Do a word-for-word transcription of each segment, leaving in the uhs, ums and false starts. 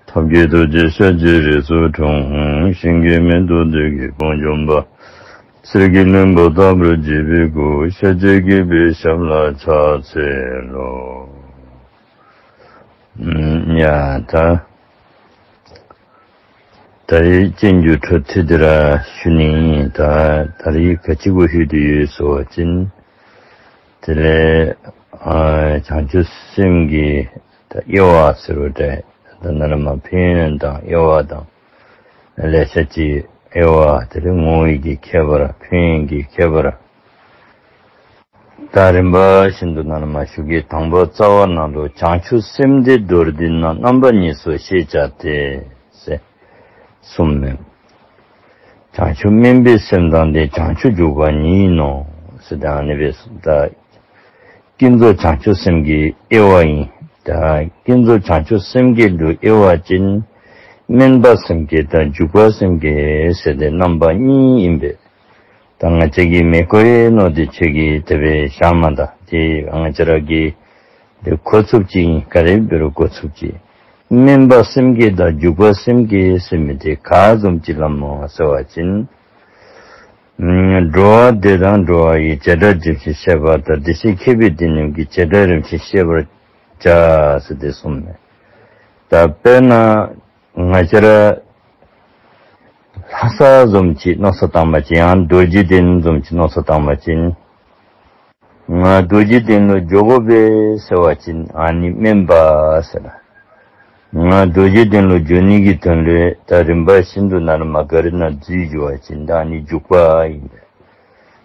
ཐབས་མཁས་ཐུགས་རྗེས་ཤཱཀྱའི་རིགས་སུ་འཁྲུངས། གཞན་གྱིས་མི་ཐུབ་བདུད་ཀྱི་དཔུང་འཇོམས་པ། གསེར་གྱི་ལྷུན་པོ་ལྟ་བུར་བརྗིད་པའི་སྐུ། ཤཱཀྱའི་གུས་པས་ཞབས་ལ་ཕྱག་འཚལ་ལོ། ཨམ། ཡ་ད། ད་རེས་སྤྱན་འགྱུར་འཕྲོ་མཐུད་དེ་ར་ཞུ་ནི་ཨིན། ད་ད་རེས་ག་ཅི་གུ་ལྷོད་དེ་ཡོད་ཟེར་བ་ཅིན། དེ་ལས་ཨ་བྱང་ཆུབ་སེམས་ཀྱི་ད་དབྱེ་བ་ཟེར་བ་འདྲ། ད་ནཱ་ལས་མར་ཕན་ཡོན་དང་དབྱེ་བ་དང་ལེ་ཤ་ཅིག་དབྱེ་བ། དེ་ལས་ངོ་བོའི་གི་ཁྱད་པར། ཕན་ཡོན་གྱི་ཁྱད་པར། ད་རིམ་པ་བཞིན་དུ་ནཱ་ལས་མར་ཞུ་གེ། དང་པོ་རྩ་བ་ནང་ལུ། བྱང་ཆུབ་སེམས་དེ་མདོར་བསྡུས་ན། རྣམ་པ་གཉིས་སུ་ཤེས་བྱ་སྟེ། ཟེར་གསུངསམ་མས། བྱང་ཆུབ་སྨོན་པའི་སེམས་དང་ནི། བྱང་ཆུབ་འཇུག་པ་ཉིད་ཡིན་ནོ། ཟེར་ད་ཨ་ནི་སྦེ་ད་ཀུན་རྫོབ་བྱང་ཆུབ་སེམས་ཀྱི་དབྱེ་བ་ཨིན། ད་ཀུན་རྫོབ་བྱང་ཆུབ་སེམས་ཀྱི་ལུ་དབྱེ་བ་ཅིན་སྨོན་པ་སེམས་བསྐྱེད་དང་འཇུག་པ་སེམས་བསྐྱེད་ཟེར་ཏེ་རྣམ་པ་གཉིས་ཨིན་པས། ད་ང་བཅས་ཀྱིས་མི་གོ་ཡི་མནོ་སྟེ་ཁྱོད་ཀྱིས་དེ་སྦེ་བཞག་མ་ད། དེ་ང་བཅས་ར་གིས་དེ་གོ་ཚུགསཔ་ཅིག་ཨིན། ག་དེ་འབད་རུང་གོ་ཚུགསཔ་ཅིག། སྨོན་པ་སེམས་བསྐྱེད་དང་འཇུག་པ་སེམས་བསྐྱེད་ཟེར་མི་དེ་ག་བཟུམ་ཅིག་སླབ་སྨོ་ཟེར་བ་ཅིན། ཨམ། འགྲོ་བ་འདི་དང་འགྲོ་བ་ཡི། བྱེ་བྲག་ཇི་བཞིན་ཤེས་པ་ལྟར། བདེ་གཤེགས་མཁས་པས་འདི་རྣམས་ཀྱི། བྱེ་བྲག་རིམ་བཞིན་ཤེས་པར་བྱ། ཟེར་ཏེ་གསུངསམ་མས། ད་དཔེར་ན་ང་བཅས་ར་ལྷ་ས་བཟུམ་ཅིག་མནོ་བསམ་བཏང་བ་ཅིན་ཡང་རྡོ་རྗེ་གདན་བཟུམ་ཅིག་མནོ་བསམ་བཏང་བ་ཅིན། ང་རྡོ་རྗེ་གདན་ལུ་འགྱོ་དགོ་པས་ཟེར་བ་ཅིན་ཨ་ནི་སྨོན་པ་ཟེར་ལགས། ང་རྡོ་རྗེ་གདན་ལུ་འགྱོ་ནི་གི་དོན་ལུ་ད་རིམ་པ་བཞིན་དུ་ནཱ་ལས་མར་ག་རི་ནང་འཛུལ་འགྱོ་བ་ཅིན་ད་ཨ་ནི་འཇུག་པ་ཨིན་པས།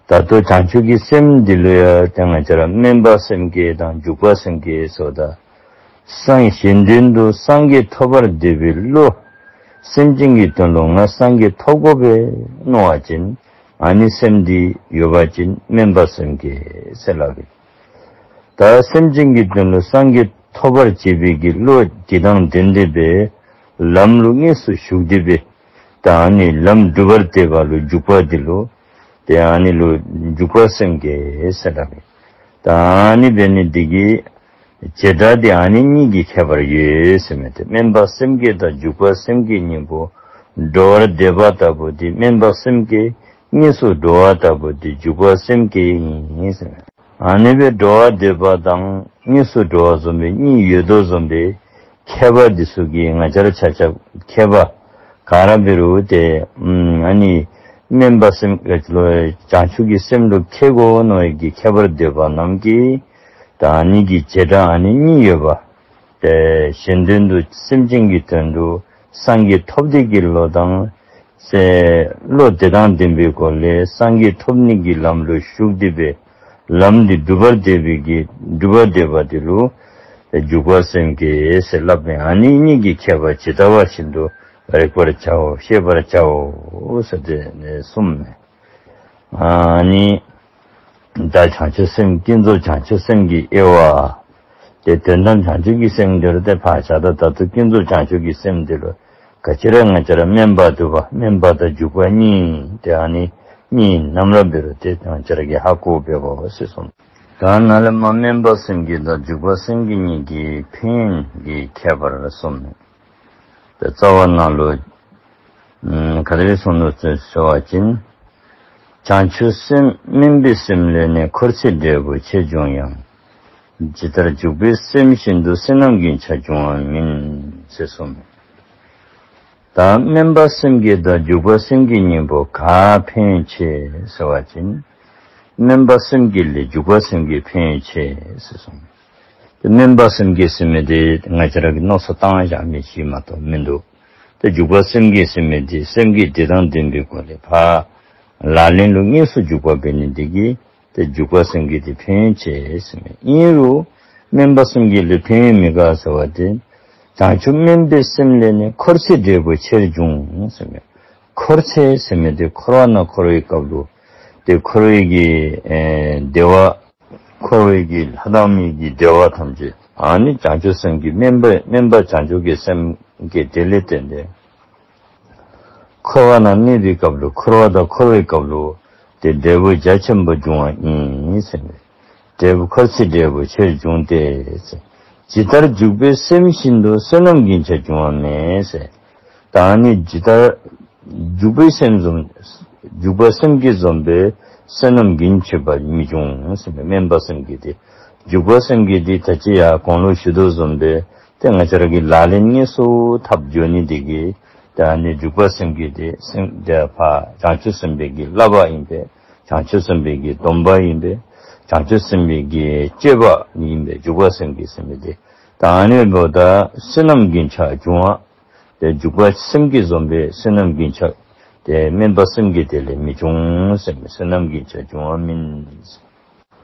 ད་ལྟོ་བྱང་ཆུབ་ཀྱི་སེམས་འདི་ལུ་ཡང་ཏེ་ང་བཅས་ར་སྨོན་པ་སེམས་བསྐྱེད་དང་འཇུག་པ་སེམས་བསྐྱེད་ཟེརཝ་ད། སངས་གཞན་དོན་དུ་སངས་རྒྱས་ཐོབ་པར་འདོད་པའི་བློ། སེམས་ཅན་གྱི་དོན་ལུ་ང་སངས་རྒྱས་ཐོབ་དགོ་པས་མནོ་བ་ཅིན་ཨ་ནི་སེམས་འདི་ཡོད་པ་ཅིན་སྨོན་པ་སེམས་བསྐྱེད་ཟེར་སླབ་ཨིན། ད་སེམས་ཅན་གྱི་དོན་ལུ་སངས་རྒྱས་ཐོབ་པར་བྱེད་པའི་གི་བློ་འདི་དང་ལྡན་ཏེ་སྦེ་ལམ་ལུ་དངོས་སུ་ཞུགས་ཏེ་སྦེ་ད་ཨ་ནི་ལམ་སྒྲུབ་པར་འདོད་པ་ལུ་འཇུག་པ་འདི་ལུ་ཏེ་ཨ་ནི་ལུ་འཇུག་པ་སེམས་བསྐྱེད་ཟེར་སླབ་ཨིན། ད་ཨ་ནི་འབད་ནི་འདི་གིས་བྱེ་བྲག་འདི་ཨ་ནི་གཉིས་ཀྱི་ཁྱད་པར་ཡོད་ཟེར་མི་འདི། སྨོན་པ་སེམས་བསྐྱེད་དང་འཇུག་པ་སེམས་བསྐྱེད་གཉིས་པོ་འགྲོ་བར་འདོད་པ་ལྟ་བུ་འདི་སྨོན་པ་སེམས་བསྐྱེད། དངོས་སུ་འགྲོ་བ་ལྟ་བུ་འདི་འཇུག་པ་སེམས་བསྐྱེད་ཨིན་ཟེར་མི། ཨ་ནི་སྦེ་འགྲོ་བར་འདོད་པ་དང་དངོས་སུ་འགྲོ་བ་བཟུམ་སྦེ་གཉིས་ཡོད་དོ་བཟུམ་སྦེ་མཁས་པ་འདི་ཚུ་གིས་ང་བཅས་ར་ཆ་ཁྱབ་མཁས་པ་ག་ར་འབད་རུང་ཏེ་ཨ་ནི་སྨོན་པ་སེམས་བསྐྱེད་ལུ་བྱང་ཆུབ་ཀྱི་སེམས་ལུ་མཁས་དགོ་མནོ་བའི་གི་ཁྱད་པར་འདོད་པ་རྣམས་ཀྱིས་ད་ཨ་ནི་གི་བྱེ་བྲག་ཨ་ནི་གཉིས་ཡོད་པ། ཏེ་གཞན་དོན་དུ་སེམས་ཅན་གྱི་དོན་དུ་སངས་རྒྱས་ཐོབ་འདོད་ཀྱི་བློ་དང་ཟེར་བློ་དེ་དང་ལྡན་པའི་སྒོ་ལས་སངས་རྒྱས་ཐོབ་ནི་གི་ལམ་ལུ་ཞུགས་ཏེ་སྦེ་ལམ་འདི་སྒྲུབ་པར་འདོད་པའི་གི་སྒྲུབ་པར་འདོད་པ་འདི་ལུ་འཇུག་པ་སེམས་བསྐྱེད་ཟེར་སླབ་མས། ཨ་ནི་གཉིས་ཀྱི་ཁྱད་པར་ཇི་ལྟ་བ་བཞིན་དུ་རིག་པར་བྱའོ། ཤེས་པར་བྱའོ་ཟེར་ཏེ་གསུངས་མས། ཨ་ནི་ད་བྱང་ཆུབ་སེམས་ཀུན་རྫོབ་བྱང་ཆུབ་སེམས་ཀྱི་དབྱེ་བ། ཏེ་དོན་དམ་བྱང་ཆུབ་ཀྱི་སེམས་འདི་རུ་ཏེ་ཕར་བཞག་ད་ད་ལྟོ་ཀུན་རྫོབ་བྱང་ཆུབ་ཀྱི་སེམས་འདི་ལུ་ག་ཅི་ར་ང་བཅས་ར་སྨོན་པ་འདུས་པ་སྨོན་པ་དང་འཇུག་པ་གཉིས་ཏེ་ཨ་ནི་གཉིས་ནམ་ར་འབད་རུང་ཏེ་ང་བཅས་ར་གིས་ཧ་གོ་འབད་དགོ་ཟེར་གསུངས། ད་ནཱ་ལས་མར་སྨོན་པ་སེམས་བསྐྱེད་དང་འཇུག་པ་སེམས་བསྐྱེད་གཉིས་ཀྱི་ཕན་ཡོན་གྱི་ཁྱད་པར་གསུངས་མས། ཏེ་རྩ་བ་ནང་ལུ་ཨམ་ག་དེ་སྦེ་གསུངས་ནུག་ཟེར་བ་ཅིན། བྱང་ཆུབ་སེམས་སྨོན་པའི་སེམས་ལས་ནི། འཁོར་ཚེ་འབྲས་བུ་ཆེར་འབྱུང་ཡང་། ཇི་ལྟར་འཇུག་པའི་སེམས་བཞིན་དུ། བསོད་ནམས་རྒྱུན་ཆགས་འབྱུང་བ་མིན། ཟེར་གསུངས་མས། ད་སྨོན་པ་སེམས་བསྐྱེད་དང་འཇུག་པ་སེམས་བསྐྱེད་གཉིས་པོ་ག་ཕན་ཡོན་ཆེ་ཟེར་བ་ཅིན། སྨོན་པ་སེམས་བསྐྱེད་ལས་འཇུག་པ་སེམས་བསྐྱེད་ཕན་ཡོན་ཆེ་ཟེར་གསུངས་མས། ཏེ་སྨོན་པ་སེམས་བསྐྱེད་ཟེར་མི་འདི་ང་བཅས་ར་གིས་མནོ་བསམ་བཏང་བཞག་མི་ཅིག་མ་གཏོགས་མིན་འདུག། ཏེ་འཇུག་པ་སེམས་བསྐྱེད་ཟེར་མི་འདི་སེམས་བསྐྱེད་འདི་དང་ལྡན་པའི་སྒོ་ལས་ཕར་ལག་ལེན་ལུ་དངོས་སུ་འཇུག་པ་འབད་ནི་འདི་གིས་ཏེ་འཇུག་པ་སེམས་བསྐྱེད་འདི་ཕན་ཡོན་ཆེ་ཟེར་མས། ཨིན་རུང་སྨོན་པ་སེམས་བསྐྱེད་ལས་ཕན་ཡོན་མི་ག་ཟེར་བ་ཅིན། བྱང་ཆུབ་སྨོན་པའི་སེམས་ལས་ནི། འཁོར་ཚེ་འབྲས་བུ་ཆེར་འབྱུང་ཟེར་མས། འཁོར་ཚེ་ཟེར་མི་འདི་འཁོར་བ་ན་འཁོར་བའི་སྐབས་ལུ་ཏེ་འཁོར་བའི་གི་ཨེ་བདེ་བ། འཁོར་བའི་གི་ལྷ་དང་མིའི་གི་བདེ་བ་ཐམས་ཅད་ཨ་ནི་བྱང་ཆུབ་སེམས་ཀྱི་སྨོན་པ་སྨོན་པ་བྱང་ཆུབ་ཀྱི་སེམས་ཀྱི་དེ་ལས་བརྟེན་ཏེ་འཁོར་བ་ན་གནས་པའི་སྐབས་ལུ་འཁོར་བ་དང་འཁོར་བའི་སྐབས་ལུ་ཏེ་འབྲས་བུ་རྒྱ་ཆེན་པོ་འབྱུང་བ་ཨིན་ཟེར་མས། འབྲས་བུ་འཁོར་ཚེ་འབྲས་བུ་ཆེར་འབྱུང་སྟེ་ཟེར། ཇི་ལྟར་འཇུག་པའི་སེམས་བཞིན་དུ། བསོད་ནམས་རྒྱུན་ཆགས་འབྱུང་བ་མེད་ཟེར། ད་ནི་ཇི་ལྟར་འཇུག་པའི་སེམས་བཟུམ། འཇུག་པ་སེམས་བསྐྱེད་བཟུམ་སྦེ་བསོད་ནམས་རྒྱུན་ཆད་པ་མི་འབྱུང་ཟེར་མས། དམན་པ་སེམས་བསྐྱེད་དེ། འཇུག་པ་སེམས་བསྐྱེད་དེ་ད་ཅི་ཡང་གོང་ལུ་ཞུ་དོ་བཟུམ་སྦེ་ཏེ་ང་བཅས་ར་གི་ལག་ལེན་དངོས་སུ་འཐབ་འགྱོ་ནི་དེ་གིས་ད་ནི་འཇུག་པ་སེམས་བསྐྱེད་དེ་སེམས་དེ་ཕར་བྱང་ཆུབ་སེམས་དཔའི་གི་བསླབ་པ་ཨིན་པས། བྱང་ཆུབ་སེམས་དཔའི་གི་སྡོམ་པ་ཨིན་པས། བྱང་ཆུབ་སེམས་དཔའི་གི་སྤྱོད་པ་ཨིན་པས། འཇུག་པ་སེམས་བསྐྱེད་ཟེར་མི་དེ། ད་ཨ་ནི་འབདཝ་ད་བསོད་ནམས་རྒྱུན་ཆགས་འབྱུང་བ། ཏེ་འཇུག་པ་སེམས་བསྐྱེད་བཟུམ་སྦེ་བསོད་ནམས་རྒྱུན་ཆགས་ཏེ་དམན་པ་སེམས་བསྐྱེད་དེ་ལས་མི་འབྱུང་ཟེར་མས། བསོད་ནམས་རྒྱུན་ཆགས་འབྱུང་བ་མིན།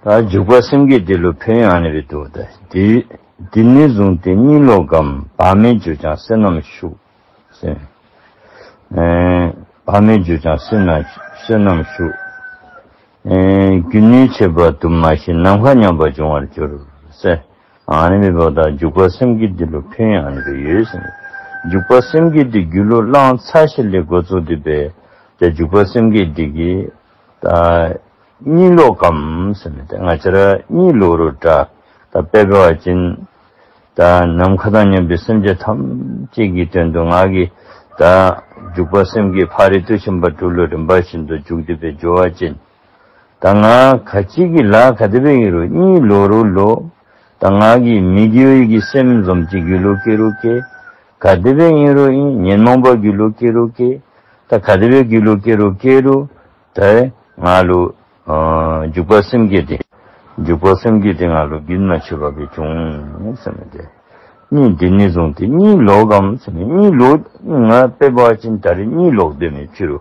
ད་འཇུག་པ་སེམས་བསྐྱེད་དེ་ལུ་ཕན་ཡོན་ཨ་ནི་སྦེ་འདུག། ད་དེ་དེ་ནས་བཟུང་སྟེ་གཉིད་ལོག་གམ། བག་མེད་གྱུར་ཀྱང་བསོད་ནམས་ཤུགས་ཟེར། ཨེ་བག་མེད་གྱུར་ཀྱང་བསོད་ནམས་བསོད་ནམས་ཤུགས། ཨེ་རྒྱུན་མི་འཆད་པ་དུ་མ་ཞིག། ནམ་མཁའ་མཉམ་པར་འབྱུང་བར་འགྱུར་ཟེར། ཨ་ནི་འབདཝ་ད་འཇུག་པ་སེམས་བསྐྱེད་འདི་ལུ་ཕན་ཡོན་ཨ་ནི་སྦེ་ཡོད་ཟེར། འཇུག་པ་སེམས་བསྐྱེད་འདི་རྒྱུད་ལུ་བླངས་ཚར་ཞིནམ་ལས་འགོ་བཙུགས་ཏེ་སྦེ་ཏེ་འཇུག་པ་སེམས་བསྐྱེད་འདི་གིས་ད་གཉིད་ལོག་གམ་ཟེར་མི་ཏེ་ང་བཅས་ར་གཉིད་ལོག་རུང་འདྲ། ད་དཔེ་འབད་བ་ཅིན་ད་ནམ་མཁའ་དང་མཉམ་པའི་སེམས་ཅན་ཐམས་ཅད་ཀྱི་དོན་དུ་ང་གིས་ད་འཇུག་པ་སེམས་བསྐྱེད་ཕ་རོལ་ཏུ་ཕྱིན་པ་དྲུག་ལུ་རིམ་པ་བཞིན་དུ་འཇུག་སྟེ་སྦེ་འགྱོ་བ་ཅིན། ད་ང་ག་ཅི་གི་ལཱ་ག་དེ་སྦེ་ཨིན་རུང་གཉིད་ལོག་རུང་ལོག། ད་ང་གིས་མི་དགེ་བའི་གི་སེམས་བཟུམ་ཅིག་རྒྱུད་ལུ་སྐྱེ་རུང་སྐྱེ། ག་དེ་སྦེ་ཨིན་རུང་ཨིན། ཉོན་མོངས་པ་རྒྱུད་ལུ་སྐྱེ་རུང་སྐྱེ། ད་ག་དེ་སྦེ་རྒྱུད་ལུ་སྐྱེ་རུང་སྐྱེ་རུང་ད་ང་ལུ་ཨ་འཇུག་པ་སེམས་བསྐྱེད་དེ་འཇུག་པ་སེམས་བསྐྱེད་དེ་ང་ལུ་རྒྱུན་མ་ཆད་པ་སྦེ་འབྱུང་ཟེར་མི་དེ། གཉིད་དེ་ནས་བཟུང་སྟེ་གཉིད་ལོག་གམ་ཟེར་མི་གཉིད་ལོག་ང་དཔེ་འབད་བ་ཅིན་ད་རེས་གཉིད་ལོག་སྡོད་མི་ཕྱི་རུ་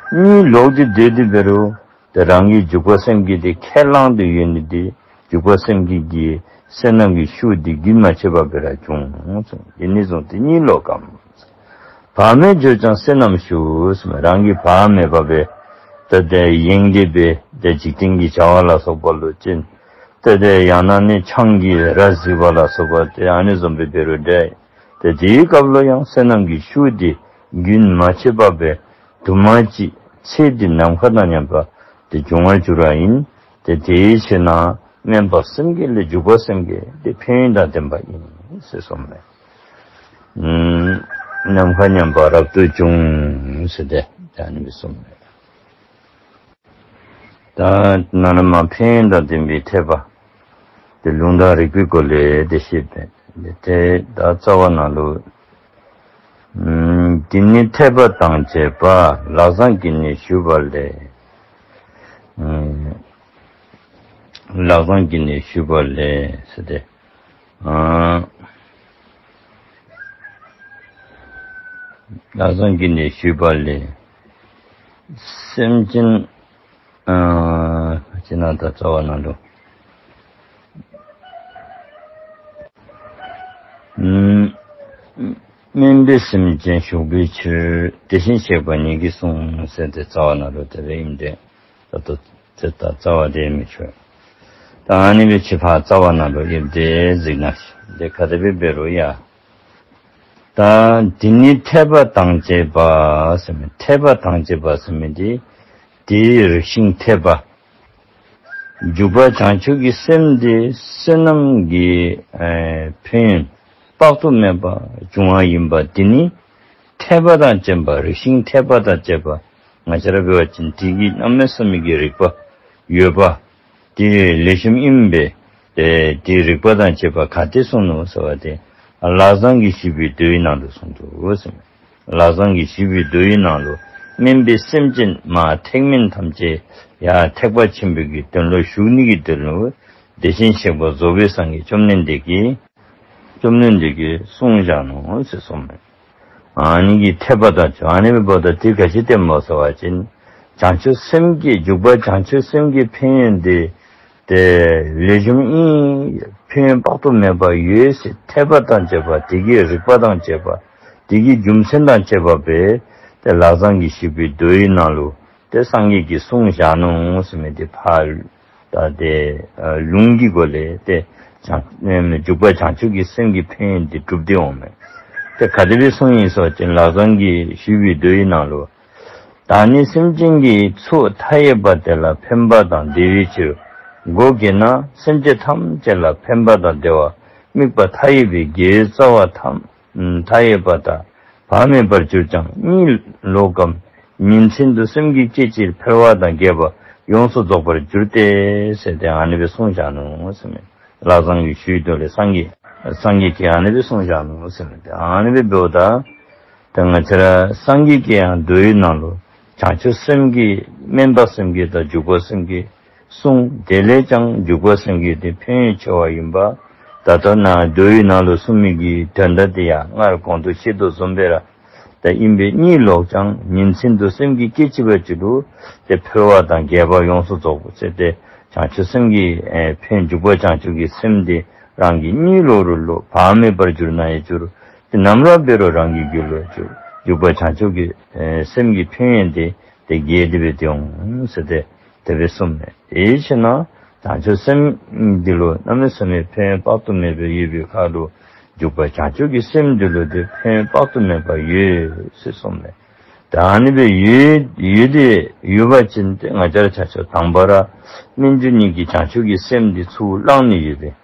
གཉིད་ལོག་སྟེ་སྡོད་དེ་འབད་རུང་ཏེ་རང་གི་འཇུག་པ་སེམས་བསྐྱེད་དེ་ཁས་བླངས་ཏེ་ཡོད་ནི་དེ་འཇུག་པ་སེམས་བསྐྱེད་ཀྱི་བསོད་ནམས་ཀྱི་ཤུགས་དེ་རྒྱུན་མ་ཆད་པ་སྦེ་ར་འབྱུང་། དེ་ནས་བཟུང་སྟེ་གཉིད་ལོག་གམ། བག་མེད་གྱུར་ཀྱང་བསོད་ནམས་ཤུགས་ཟེར་མི་རང་གིས་བག་མེད་པ་སྦེ་ཏེ་ཏེ་ཡེངས་ཏེ་སྦེ་ཏེ་འཇིག་རྟེན་གྱི་བྱ་བ་ལ་སོགས་པ་ལུ་ཅིན་ཏེ་ཏེ་ཡང་ན་ནི་ཆང་གིས་ར་བཟི་བ་ལ་སོགས་པ་ཏེ་ཨ་ནི་བཟུམ་སྦེ་འབད་རུང་འདྲ། ཏེ་དེའི་སྐབས་ལུ་ཡང་བསོད་ནམས་ཀྱི་ཤུགས་དེ་རྒྱུན་མ་ཆད་པ་སྦེ་དུ་མ་ཅིག་ཚེ་འདི་ནམ་མཁའ་དང་མཉམ་པ་དེ་འབྱུང་བར་འགྱུར་བ་ཨིན། ཏེ་དེའི་ཕྱིར་ན་དམན་པ་སེམས་བསྐྱེད་ལས་འཇུག་པ་སེམས་བསྐྱེད་དེ་ཕན་ཡོན་དང་ལྡན་པ་ཨིན་ཟེར་གསུངས་མས། ཨམ་ནམ་མཁའ་མཉམ་པ་རབ་ཏུ་འབྱུང་ཟེར་ཏེ་ད་ཨ་ནི་སྦེ་གསུངས་མས། ད་ནཱ་ལས་མར་ཕན་ཡོན་དང་ལྡན་པའི་འཐད་པ་དེ་ལུང་དང་རིགས་པའི་སྒོ་ལས་དེ་བཤད་པས། དེ་ད་རྩ་བ་ནང་ལུ་ཨམ་དེ་ནི་འཐད་པ་དང་བཅས་པ། ལག་བཟང་གིས་ནི་ཞུས་པ་ལས། ཨམ་ལག་བཟང་གིས་ནི་ཞུས་པ་ལས་ཟེར་ཏེ། ཨ་ལག་བཟང་གིས་ནི་ཞུས་པ་ལས། སེམས་ཅན་ཨ་ཅི་ན་ད་རྩ་བ་ནང་ལུ། ཨམ་དམན་པའི་སེམས་ཅན་ཞུགས་པའི་ཕྱིར། དེ་བཞིན་གཤེགས་པ་ཉིད་ཀྱིས་གསུངས་ཟེར་ཏེ་རྩ་བ་ནང་ལུ་དེ་སྦེ་ཨིན་ཏེ། ད་ལྟོ་ཏེ་ད་རྩ་བ་དེ་མི་ཆོད། ད་ཨ་ནི་སྦེ་ཕྱི་ཕར་རྩ་བ་ནང་ལུ་ཡོད་དེ་གཟིགས་ན་ཤིག། དེ་ག་དེ་སྦེ་འབད་རུང་ཡ། ད་དེ་ནི་འཐད་པ་དང་བཅས་པ་ཟེར་མི་འཐད་པ་དང་བཅས་པ་ཟེར་མི་དེ་དེའི་རིགས་ཤིང་འཐད་པ། འཇུག་པ་བྱང་ཆུབ་ཀྱི་སེམས་དེ་བསོད་ནམས་ཀྱི་ཨེ་ཕན་ཡོན་དཔག་ཏུ་མེད་པ་འབྱུང་བ་ཨིན་པ་དེ་ནི་འཐད་པ་དང་བཅས་པ་རིགས་ཤིང་འཐད་པ་དང་བཅས་པ་ང་བཅས་ར་འབད་བ་ཅིན་དེ་གི་གནམ་མེད་ས་མེད་ཀྱི་རིགས་པ་ཡོད་པ། དེ་ལེགས་ཤོམ་ཨིན་པས། ཨེ་དེ་རིགས་པ་དང་བཅས་པ་ག་ཏེ་གསུངས་ནུག་ཟེར་བ་དེ་ལག་བཟང་གིས་ཞུས་པའི་མདོའི་ནང་དུ་གསུངས་འདུག་ཟེར། ལག་བཟང་གིས་ཞུས་པའི་མདོའི་ནང་ལུ་དམན་པའི་སེམས་ཅན་མ་ཐེག་དམན་ཐམས་ཅད་ཡང་ཐེག་པ་ཆེན་པོའི་གི་དོན་ལུ་ཞུགས་ནི་གི་དོན་ལུ་དེ་བཞིན་གཤེགས་པ་རྫོགས་པའི་སངས་རྒྱས་བཅོམ་ལྡན་འདས་ཀྱིས་བཅོམ་ལྡན་འདས་ཀྱིས་གསུངས་བཞག་ནུག་ཟེར་གསུངས་མས། ཨ་ནི་གི་འཐད་པ་དང་བཅས་ཨ་ནི་སྦེ་འབདཝ་ད་དེ་ག་ཅི་སྟོནམ་སྨོ་ཟེར་བ་ཅིན་བྱང་ཆུབ་སེམས་ཀྱི་འཇུག་པ་བྱང་ཆུབ་སེམས་ཀྱི་ཕན་ཡོན་དེ་དེ་ལེགས་ཤོམ་ཨིན། ཕན་ཡོན་དཔག་ཏུ་མེད་པ་ཡོད་ཟེར་འཐད་པ་དང་བཅས་པ་དེ་གི་རིགས་པ་དང་བཅས་པ་དེ་གི་རྒྱུ་མཚན་དང་བཅས་པ་སྦེ་དེ་ལག་བཟང་གིས་ཞུས་པའི་མདོའི་ནང་ལུ་དེ་སངས་རྒྱས་ཀྱིས་གསུངས་བཞག་ནུག་ཟེར་མི་དེ་ཕར་ད་དེ་ཨ་ལུང་གི་སྒོ་ལས་དེ་བྱང་ཨེམ་འཇུག་པ་བྱང་ཆུབ་ཀྱི་སེམས་ཀྱི་ཕན་ཡོན་དེ་གྲུབ་སྟེ་འོང་མས། དེ་ག་དེ་སྦེ་གསུངས་ཡི་ཟེར་བ་ཅིན་ལག་བཟང་གིས་ཞུས་པའི་མདོའི་ནང་ལུ། བདག་ནི་སེམས་ཅན་གྱི་ཚོགས་མཐའ་ཡས་པ་དེ་ལ་ཕན་པ་དང་བདེ་བའི་ཕྱིར་མགོ་བགེགས་ན་སེམས་ཅན་ཐམས་ཅད་ལ་ཕན་པ་དང་བདེ་བ་ དམིགས་པ་མཐའ་ཡས་པའི་དགེ་བའི་རྩ་བ་ཐམས་མཐའ་ཡས་པ་དག་བག་མེད་པར་གྱུར་ཀྱང་གཉིད་ལོག་གམ། ཉིན་མཚན་དུ་སེམས་ཀྱིས་སྐད་ཅིག་འཕེལ་བ་དང་རྒྱས་པ་ཡོངས་སུ་རྫོགས་པར་འགྱུར་ཏེ་ཟེར་ཏེ་ཨ་ནི་སྦེ་གསུངས་བཞག་ནུག་ཟེར་མས། ལྷ་བཟང་གིས་ཞུ་དོ་ལས་སངས་རྒྱས་སངས་རྒྱས་ཀྱིས་ཨ་ནི་སྦེ་གསུངས་བཞག་ནུག་ཟེར་མས། ཨ་ནི་སྦེ་འབདཝ་ད་ད་ང་བཅས་ར་སངས་རྒྱས་ཀྱིས་ཡང་མདོའི་ནང་ལུ་བྱང་ཆུབ་སེམས་ཀྱི་སྨོན་པ་སེམས་བསྐྱེད་དང་འཇུག་པ་སེམས་བསྐྱེད་གསུངས། དེ་ལས་ཀྱང་འཇུག་པ་སེམས་བསྐྱེད་དེ་ཕན་ཡོན་ཆེ་བ་ཡིན་པ། ད་ལྟོ་ནཱ་མདོའི་ནང་ལུ་གསུངས་མི་གི་དོན་དག་དེ་ཡང་སྔར་གོང་དུ་བཤད་དོ་བཟུམ་སྦེ་ར་ད་ཨིན་པས། གཉིད་ལོག་ཀྱང་ཉིན་མཚན་དུ་སེམས་ཀྱིས་སྐད་ཅིག་པ་ཅིག་ལུ་དེ་འཕེལ་བ་དང་རྒྱས་པ་ཡོངས་སུ་རྫོགས་པ་ཟེར་ཏེ་བྱང་ཆུབ་སེམས་ཀྱི་ཨེ་ཕན་འཇུག་པ་བྱང་ཆུབ་ཀྱི་སེམས་དེ་རང་གི་གཉིད་ལོག་རུང་ལོག་བག་མེད་པར་གྱུར་ན་ཡང་གྱུར། དེ་ནམ་ར་འབད་རུང་རང་གི་རྒྱུད་ལུ་འཇུག་འཇུག་པ་བྱང་ཆུབ་ཀྱི་ཨེ་སེམས་ཀྱི་ཕན་ཡོན་དེ་དེ་རྒྱས་ཏེ་སྦེ་འོང་ཟེར་ཏེ་དེ་སྦེ་གསུངས་མས། དེའི་ཕྱིར་ན་བྱང་ཆུབ་སེམས་འདི་ལུ་གནམ་མེད་ས་མེད་ཕན་ཡོན་དཔག་ཏུ་མེད་པ་ཡོད་པའི་ཁར་ལུ་འཇུག་པ་བྱང་ཆུབ་ཀྱི་སེམས་འདི་ལུ་དེ་ཕན་ཡོན་དཔག་ཏུ་མེད་པ་ཡོད་ཟེར་གསུངས་མས། ད་ཨ་ནི་སྦེ་ཡོད་ཡོད་དེ་ཡོད་པ་ཅིན་ཏེ་ང་བཅས་ར་ཆ་ཁྱབ་དང་པ་ར་སྨན་བཅུ་གཉིས་ཀྱི་བྱང་ཆུབ་ཀྱི་སེམས་འདི་ཚུར་བླང་ནི་ཡོད་པས།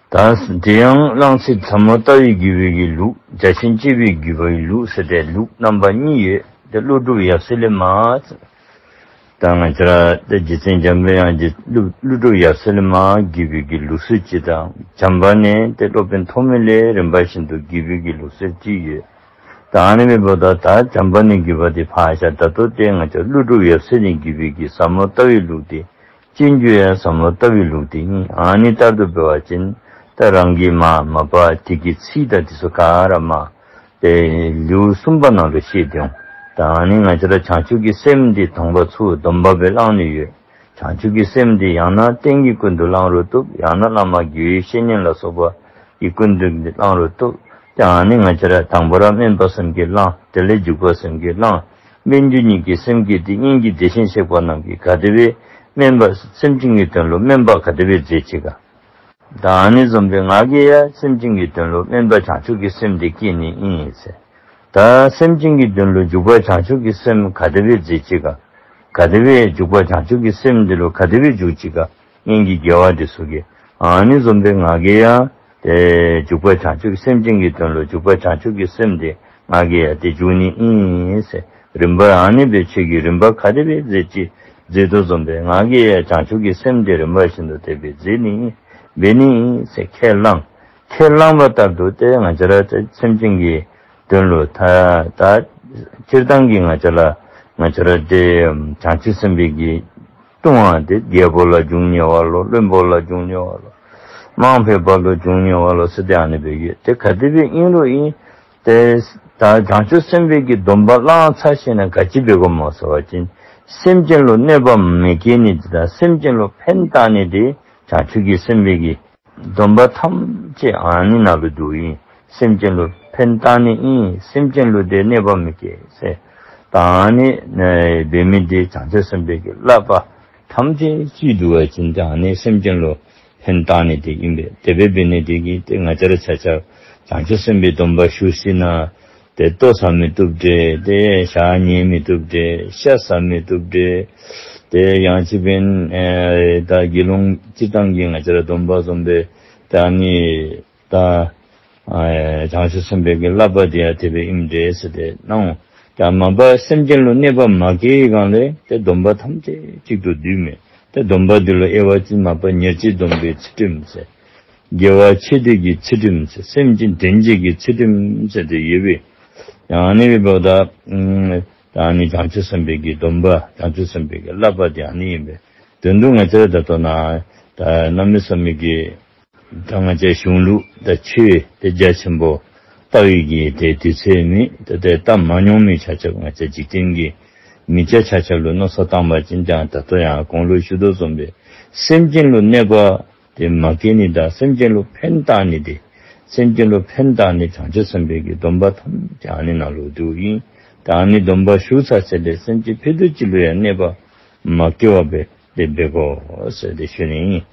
ད་དེ་ཡང་བླང་ཚད་ཟབ་མོ་ལྟ་བའི་བརྒྱུད་པའི་གི་ལུགས། རྒྱ་ཆེན་སྤྱོད་པའི་བརྒྱུད་པའི་ལུགས་ཟེར་ཏེ་ལུགས་རྣམ་པ་གཉིས་ཡོད། ཏེ་ཀླུ་སྒྲུབ་ཡབ་སྲས་ལས་མར་ད་ང་བཅས་ར་ཏེ་རྗེ་བཙུན་འཇམ་པའི་དབྱངས་ཀྱིས་ཀླུ་ཀླུ་སྒྲུབ་ཡབ་སྲས་ལས་མར་བརྒྱུད་པའི་གི་ལུགས་སྲོལ་ཅིག་དང་། བྱམས་པ་ནས་ཏེ་སློབ་དཔོན་ཐོགས་མེད་ལས་རིམ་པ་བཞིན་དུ་བརྒྱུད་པའི་གི་ལུགས་སྲོལ་ཅིག་ཡོད། ད་ཨ་ནི་སྦེ་འབདཝ་ད་ད་བྱམས་པ་ནས་བརྒྱུད་པ་དེ་ཕར་བཞག། ད་ལྟོ་ཏེ་ང་བཅས་ཀླུ་སྒྲུབ་ཡབ་སྲས་ནས་བརྒྱུད་པའི་གི་ཟབ་མོ་ལྟ་བའི་ལུགས་དེ་སྤྱོད་འཇུག་ཡང་ཟབ་མོ་ལྟ་བའི་ལུགས་དེ་ཨིན། ཨ་ནི་ལྟར་དུ་འབད་བ་ཅིན་ད་རང་གིས་མ་མ་པ་དེ་གི་ཚིག་དང་དེ་ཚུ་ག་ར་མ་ཏེ་ལེའུ་གསུམ་པ་ནང་ལུ་བཤད་དེ་འོང་། ད་ཨ་ནི་ང་བཅས་ར་བྱང་ཆུབ་ཀྱི་སེམས་འདི་དང་པ་ཚུར་སྡོམ་པ་སྦེ་བླང་ནི་ཡོད། བྱང་ཆུབ་ཀྱི་སེམས་འདི་ཡང་ན་རྟེན་གྱི་ཀུན་ཏུ་བླང་རུང་བཏུབ། ཡང་ན་བླ་མ་དགེ་བའི་བཤེས་གཉེན་ལ་སོགས་པ་གི་ཀུན་ཏུ་བླང་རུང་བཏུབ། ཏེ་ཨ་ནི་ང་བཅས་ར་དང་པ་ར་སྨོན་པ་སེམས་བསྐྱེད་བླང་། དེ་ལས་འཇུག་པ་སེམས་བསྐྱེད་བླང་། སྨན་བཅུ་གཉིས་ཀྱི་སེམས་བསྐྱེད་དེ་སྔོན་གྱི་བདེ་ཆེན་གཤེགས་པ་རྣམས་ཀྱིས་ག་དེ་སྦེ་སྨོན་པ་སེམས་ཅན་གྱི་དོན་ལུ་སྨོན་པ་ག་དེ་སྦེ་མཛད་ཅི་ག། ད་ཨ་ནི་བཟུམ་སྦེ་ང་གིས་ཡང་སེམས་ཅན་གྱི་དོན་ལུ་སྨོན་པ་བྱང་ཆུབ་ཀྱི་སེམས་དེ་བསྐྱེད་ནི་ཨིན་ཟེར། ད་སེམས་ཅན་གྱི་དོན་ལུ་འཇུག་པ་བྱང་ཆུབ་ཀྱི་སེམས་ག་དེ་སྦེ་མཛད་ཅི་ག། ག་དེ་སྦེ་འཇུག་པ་བྱང་ཆུབ་ཀྱི་སེམས་འདི་ལུ་ག་དེ་སྦེ་འཇུག་ཅི་ག། སྔོན་གྱི་རྒྱལ་བ་འདི་ཚུ་གིས་ཨ་ནི་བཟུམ་སྦེ་ང་གིས་ཡང་ཏེ་འཇུག་པ་བྱང་ཆུབ་སེམས་ཅན་གྱི་དོན་ལུ་འཇུག་པ་བྱང་ཆུབ་ཀྱི་སེམས་དེ་ང་གིས་ཡང་ཏེ་འཇུག་ནི་ཨིན་ཟེར། རིམ་པ་ཨ་ནི་སྦེ་ཆོས་ཀྱི་རིམ་པ་ག་དེ་སྦེ་མཛད་ཅི་མཛད་དོ་བཟུམ་སྦེ་ང་གིས་ཡང་བྱང་ཆུབ་ཀྱི་སེམས་དེ་རིམ་པ་བཞིན་དུ་དེ་སྦེ་མཛད་ནི་ཨིན་འབད་ནི་ཨིན་ཟེར་ཁས་བླངས། ཁས་བླངས་པ་ལྟར་དུ་ཏེ་ང་བཅས་ར་ཏེ་སེམས་ཅན་གྱི་དོན་ལུ་ད་ད་སྤྱིར་བཏང་གི་ང་བཅས་ལ་ང་བཅས་ར་ཏེ་བྱང་ཆུབ་སེམས་དཔའི་གི་ལྟུང་བ་དེ་རྒྱལ་པོ་ལ་འབྱུང་ནི་བ་ལོ། བློན་པོ་ལ་འབྱུང་ནི་བ་ལོ། དམངས་ཕལ་པ་ལུ་འབྱུང་ནི་བ་ལོ་ཟེར་ཏེ་ཨ་ནི་སྦེ་ཡོད། ཏེ་ག་དེ་སྦེ་ཨིན་རུང་ཨིན། ཏེ་ད་བྱང་ཆུབ་སེམས་དཔའི་གི་སྡོམ་པ་བླངས་ཚར་ཞིནམ་ལས་ག་ཅི་འབད་དགོཔ་སྨོ་ཟེར་བ་ཅིན་སེམས་ཅན་ལུ་གནོད་པ་མི་བསྐྱལ་ནི་དེ་དང་སེམས་ཅན་ལུ་ཕན་བཏགས་ནི་དེ་བྱང་ཆུབ་ཀྱི་སེམས་དཔའི་གི་སྡོམ་པ་ཐམས་ཅད་ཨ་ནི་ནང་ལུ་འདུ་ཨིན། སེམས་ཅན་ལུ་ཕན་བཏགས་ནི་ཨིན། སེམས་ཅན་ལུ་དེ་གནོད་པ་མི་བསྐྱལ་ཟེར། ད་ཨ་ནི་འབད་མི་དེ་བྱང་ཆུབ་སེམས་དཔའི་གི་བསླབ་པ་ཐམས་ཅད་ཅིག་འདུ་བ་ཅིན་ད་ཨ་ནི་སེམས་ཅན་ལུ་ཕན་བཏགས་ནི་དེ་ཨིན་པས། དེ་སྦེ་འབད་ནི་དེ་གིས་ཏེ་ང་བཅས་ར་ཆ་ཁྱབ་བྱང་ཆུབ་སེམས་དཔའི་སྡོམ་པ་ཞུ་ཞིནམ་ལས་ཏེ་ལྟོ་ཟ་མི་བཏུབ་འདྲས། ཏེ་ཞག་ཉལ་མི་བཏུབ་འདྲས། ཤ་ཟ་མི་བཏུབ་འདྲས། ཏེ་ཡང་ཅིན་འབདན་ཨེ་ད་དགེ་སློང་སྤྱིར་བཏང་གི་ང་བཅས་ར་སྡོམ་པ་བཟུམ་སྦེ་ད་ཨ་ནི་ད་ཨེ་བྱང་ཆུབ་སེམས་དཔའི་གི་བསླབ་པ་དེ་ཡང་དེ་སྦེ་ཨིནམ་འདྲས་ཟེར་ཏེ་གནང་། ད་མ་པ་སེམས་ཅན་ལུ་གནོད་པ་མ་བསྐྱལ་བའི་སྒང་ལས་ཏེ་སྡོམ་པ་ཐམས་ཅད་གཅིག་ཏུ་བསྡུས་མས། ཏེ་སྡོམ་པ་འདི་ལུ་དབྱེ་བ་ཅིན་མ་པ་ཉེར་གཅིག་སྡོམ་པའི་ཚུལ་ཁྲིམས་ཟེར། དགེ་བ་ཆེ་འདོད་ཀྱི་ཚུལ་ཁྲིམས་ཟེར། སེམས་ཅན་དོན་བྱེད་ཀྱི་ཚུལ་ཁྲིམས་ཟེར་ཏེ་ཡོད་པས། ཡང་ཨ་ནི་སྦེ་འབདཝ་ད་ཨམ་ད་ཨ་ནི་བྱང་ཆུབ་སེམས་དཔའི་གི་སྡོམ་པ་བྱང་ཆུབ་སེམས་དཔའི་གི་བསླབ་པ་དེ་ཨ་ནི་ཨིན་པས། དོན་དུ་ང་བཅས་ར་ད་ལྟོ་ནཱ་ད་གནམ་མེད་ས་མེད་ཀྱི་ད་ང་བཅས་གཞུང་ལུགས་ད་ཆོས་དེ་རྒྱ་ཆེན་པོ་ལྟ་བའི་གི་དེ་དུས་ཚོད་མེད། ད་དེ་ལྟ་མ་མྱོང་མི་ཆ་ཁྱབ་ང་བཅས་འཇིག་རྟེན་གྱི་མི་སྐྱ་ཆ་ཁྱབ་ལུ་མནོ་བསམ་བཏང་བ་ཅིན་ད་ད་ལྟོ་ཡང་གོང་ལུ་ཞུ་དོ་བཟུམ་སྦེ་སེམས་ཅན་ལུ་གནོད་པ་དེ་མ་བསྐྱལ་ནི་དང་སེམས་ཅན་ལུ་ཕན་བཏགས་ནི་དེ་སེམས་ཅན་ལུ་ཕན་བཏགས་ནི་བྱང་ཆུབ་སེམས་དཔའི་གི་སྡོམ་པ་ཐམས་ཅད་ཨ་ནི་ནང་ལུ་འདུ་ཨིན། ད་ཨ་ནི་སྡོམ་པ་ཞུ་ཚར་ཚེ་ལས་སེམས་ཅན་ཕྱེད་དུ་གཅིག་ལུ་ཡང་གནོད་པ་མ་བསྐྱལ་བར་སྦེ་དེ་འབད་དགོ་ཟེར་ཏེ་ཞུ་ནི་ཨིན།